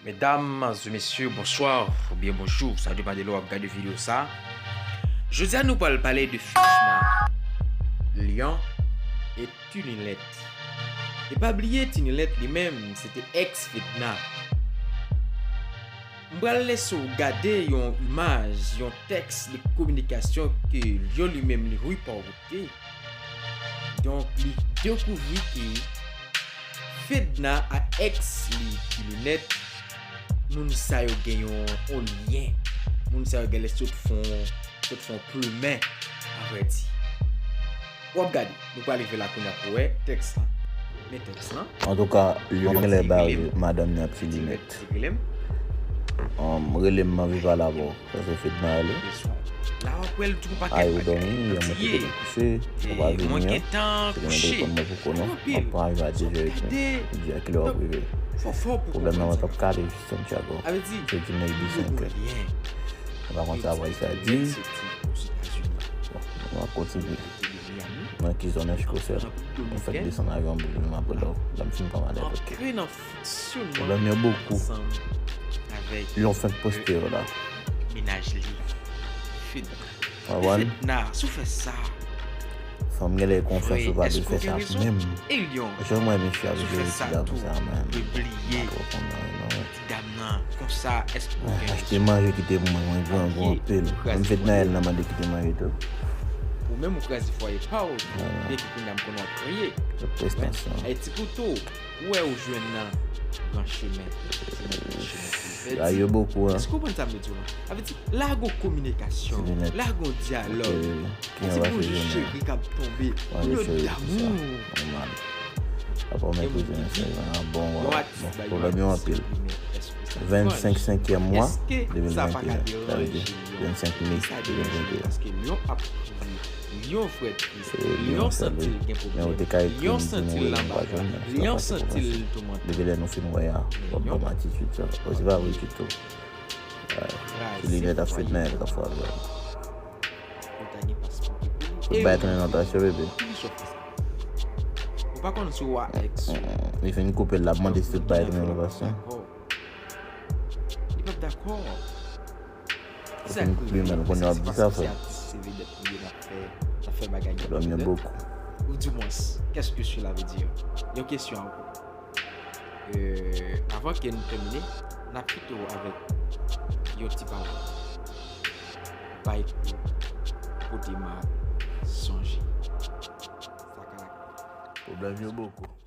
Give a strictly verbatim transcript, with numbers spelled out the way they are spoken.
Medam e mesye, bonswa oubyen bonjou, sa depann de lè w ap gade videyo sa. Jodi a nou pral pale de Fedna, Lyon e Tuninette. E pa bliye Tuninette li menm se te ex Fedna. M pral lese w gade yon imaj, yon tèks de kominikasyon ke Lyon li menm li ripòte. Donk li dekouvri ke Fedna ak ex li Tuninette, moun sa yo gen yon, yon lyen. Moun sa yo genlè sot fon, sot fon plimen, avrèdi. W ap gade, nou pral rive la kounye a pou wè tèks lan. Men tèks lan. Antouka, Lyon genlè bare madanm li ak Tuninette. Ti rele m. Um, rele m, m anvi pale avè w. Sa se Fedna rele. La w ap wè l tou pakèt bagay. Ou dòmi, yon mwen te kouche, ou pa vini an. Se gen yon telefòn mwen poko non. M ap pran rive a diz è etmi. M di a kilè w ap rive. Pwoblèm nan mwen p ap ka ale jis Santiago. Se di maybe senk è. Mwen pa konn sa vwayaj sa di. Bon, nou ap kontinye. Nan ki zòn Escosel? Mwen fèk desann avyon m pou vin apre lè w. Lè m fin pran malèt, ok. Pwoblèm yo bokou. Lyon fenk poste yo la. Mennaj li. Fedna. Fedna, si w fè sa. Fanm genlè konfyans ou pa dwe fè sa menm. Jan mwen mesye ap jere ti dam sa menm. M pa twò konn nan non. Ti dam nan, konsa, èske ou gen... Achte manje kite pou mwen, mwen grangou anpil. Menm Fednaelle nan mande kite manje tou. Ou menm ou kraze fwaye pa w, depi kounye a m konnen w ap kriye. Prestasyon. Ti kouto, ou wè ou jwenn nan gran chemen. Se nan gran chemen pou w pèdi. Èske w konprann sa m vle di w lan? Sa vle di, lage w kominikasyon, lage w dyalòg. Ti bonjou cheri k ap tonbe. Bonjou cheri, damou. Apre mèkredi, mèkredi, a bon, bon, pwoblèm yo anpil. Vennsenk senkyèm mwa de mil venteyen, sa vle di vennsenk me de mil venteyen. Se Lyon sèl wi, men ou te ka ekri m di m ou rele m pa jwenn, men sa pase pou mwen. Depi lè nou fin wè a, w ap ban m atitid sa. Se pa vre ditou. Ti linèt ap fèt nan el k ap frape. Tout bagay tounen nan rotasyon, bebe. Ou pa konn si w a ex ou. Li fin koupe l, l ap mande si tout bagay tounen nan rotasyon. Li p ap dakò. Ou fin koupe l, men ou konnen w ap di sa, frè. Ou dòmi bokou. Ou di mwen, qu'est-ce que cela veut dire? Yon kesyon ankò. Euh, avan ke n tèmine, n ap kite w avèk yon ti pawòl. Bay kou kote m ap sonje. Sa ka lakòz. Pwoblèm yo bokou.